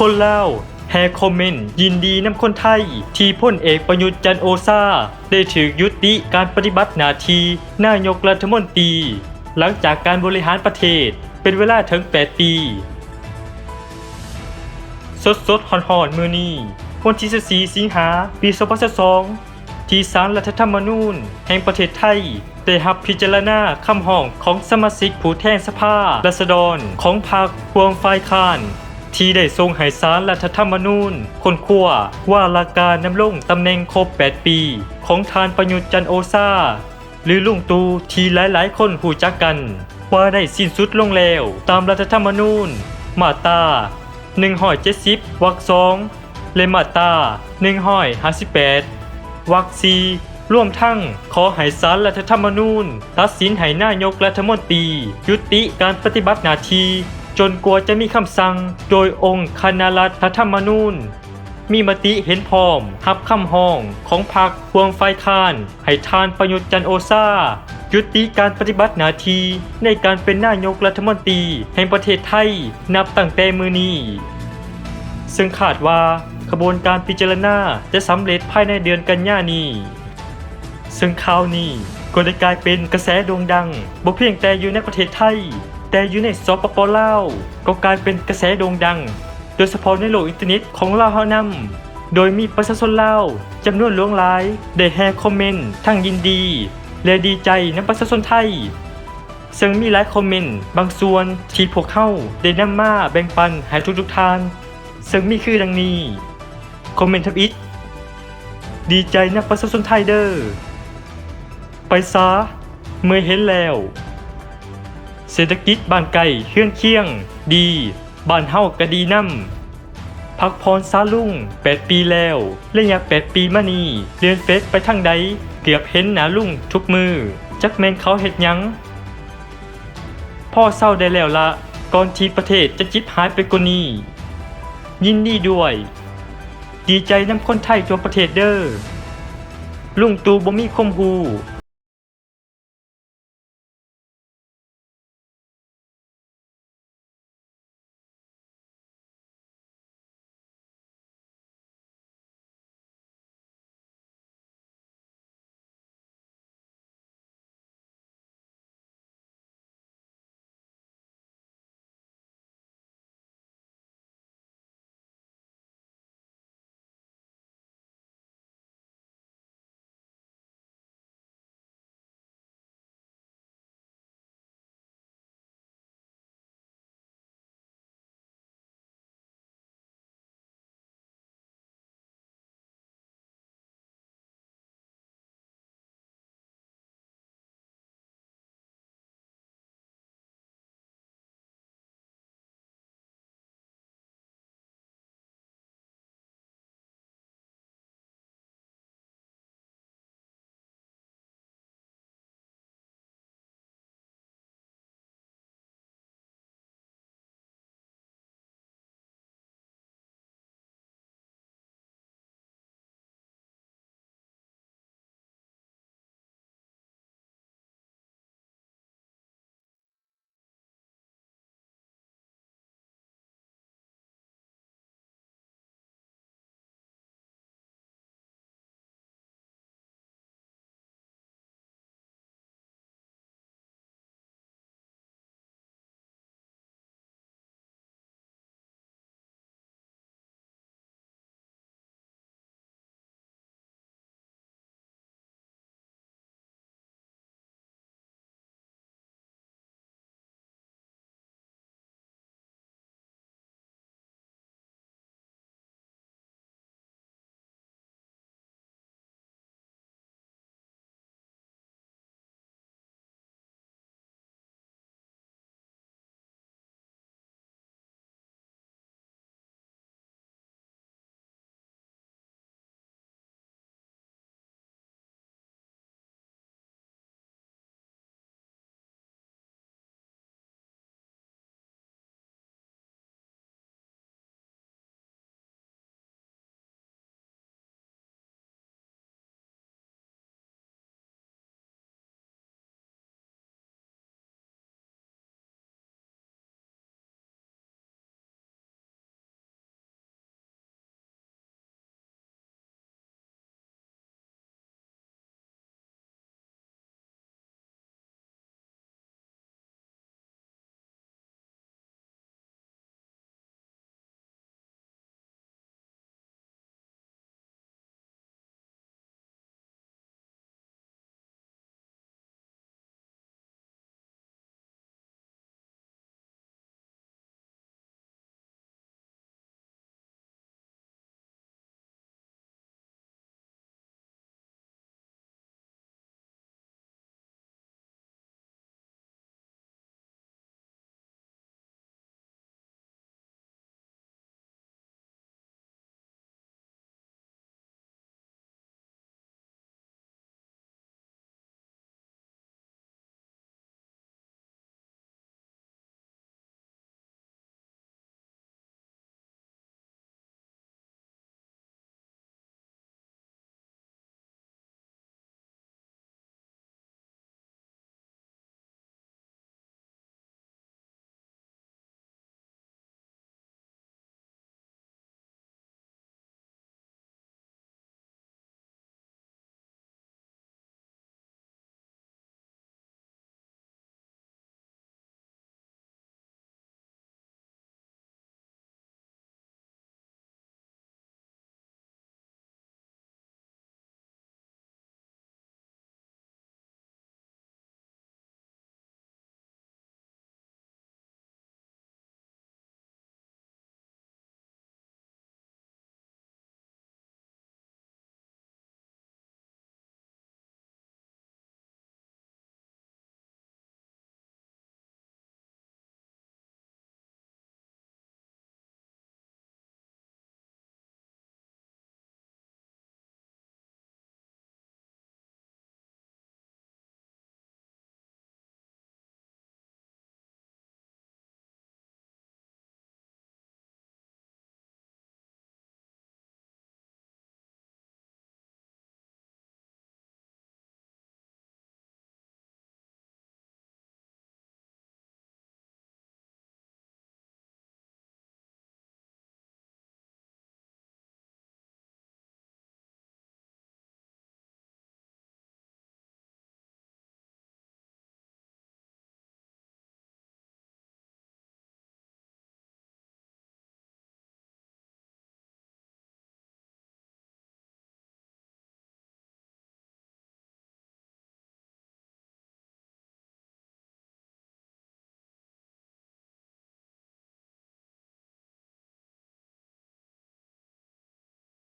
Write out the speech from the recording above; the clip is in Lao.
ຄົນລາວແຫ່ຄອມເມັນຍິນດີນຳຄົນໄທ ທີ່ພົນເອກປະຍຸດ ຈັນໂອຊາ ໄດ້ຖືກຍຸຕິການປະຕິບັດໜ້າທີ່ນາຍົກລັດຖະມົນຕີ ຫຼັງຈາກການບໍລິຫານປະເທດເປັນເວລາເຖິງແປດປີ. ສົດໆຮ້ອນໆມື້ນີ້ ວັນທີຊາວສີ່ ສິງຫາ ປີສອງພັນຊາວສອງ ທີ່ສານລັດຖະທຳມະນູນແຫ່ງປະເທດໄທ ໄດ້ຮັບພິຈາລະນາຄຳຮ້ອງຂອງສະມາຊິກຜູ້ແທນສະພາລາຊະດອນຂອງພັກຮ່ວມຝ່າຍຄ້ານ ທີ່ໄດ້ສົ່ງໃຫ້ສານລັດຖະທຳມະນູນຄົ້ນຄວ້າວາລະການດຳລົງຕຳແໜ່ງຄົບແປດປີຂອງທ່ານປະຍຸດ ຈັນໂອຊາ ຫຼື ລຸງตู่ ທີ່ຫຼາຍໆຄົນຮູ້ຈັກກັນ ວ່າໄດ້ສິ້ນສຸດລົງແລ້ວ ຕາມລັດຖະທຳມະນູນມາດຕາໜຶ່ງຮ້ອຍເຈັດສິບ ວັກສອງ ແລະ ມາດຕາໜຶ່ງຮ້ອຍຫ້າສິບແປດ ວັກສີ່ ລວມທັງຂໍໃຫ້ສານລັດຖະທຳມະນູນຕັດສິນໃຫ້ນາຍົກລັດຖະມົນຕີຍຸຕິການປະຕິບັດໜ້າທີ່ ຈົນກວ່າຈະມີຄຳສັ່ງໂດຍອົງຄະນະລັດຖະທຳມະນູນ ມີມະຕິເຫັນພ້ອມຮັບຄຳຮ້ອງຂອງພັກຮ່ວມຝ່າຍຄ້ານ ໃຫ້ທ່ານປະຍຸດ ຈັນໂອຊາ ຍຸຕິການປະຕິບັດໜ້າທີ່ໃນການເປັນນາຍົກລັດຖະມົນຕີແຫ່ງປະເທດໄທ ນັບຕັ້ງແຕ່ມື້ນີ້ ເຊິ່ງຄາດວ່າຂະບວນການພິຈາລະນາຈະສຳເລັດພາຍໃນເດືອນກັນຍານີ້. ເຊິ່ງຂ່າວນີ້ກໍໄດ້ກາຍເປັນກະແສໂດ່ງດັງ ບໍ່ພຽງແຕ່ຢູ່ໃນປະເທດໄທ, ແຕ່ຢູ່ໃນ ສປປ ລາວ ກໍກາຍເປັນກະແສໂດ່ງດັງ ໂດຍສະເພາະໃນໂລກອິນເຕີເນັດຂອງລາວເຮົານຳ, ໂດຍມີປະຊາຊົນລາວຈຳນວນຫຼວງຫຼາຍໄດ້ແຫ່ຄອມເມັນທັງຍິນດີ ແລະ ດີໃຈນຳປະຊາຊົນໄທ, ເຊິ່ງມີຫຼາຍຄອມເມັນບາງສ່ວນທີ່ພວກເຮົາໄດ້ນຳມາແບ່ງປັນໃຫ້ທຸກໆທ່ານ, ເຊິ່ງມີຄືດັ່ງນີ້. ຄອມເມັນທຳອິດ: ດີໃຈນຳປະຊາຊົນໄທເດີ້. ໄປສາ ເມື່ອຍເຫັນແລ້ວ. ເສດຖະກິດບ້ານໃກ້ເຮືອນຄຽງດີ, ບ້ານເຮົາກະດີນຳ. ພັກຜ່ອນຊາລຸງແປດປີແລ້ວ, ໄລຍະແປດປີມານີ້ ລຽນເຟສໄປທາງໃດ ເກືອບເຫັນໜ້າລຸງທຸກມື້, ຈັກແມ່ນເຂົາເຮັດຫຍັງ? ພໍເຊົາໄດ້ແລ້ວລະ, ກ່ອນທີ່ປະເທດຈະຈິບຫາຍໄປກວ່ານີ້. ຍິນດີດ້ວຍ. ດີໃຈນຳຄົນໄທທົ່ວປະເທດເດີ້. ລຸງตู่ບໍ່ມີຄວາມຮູ້,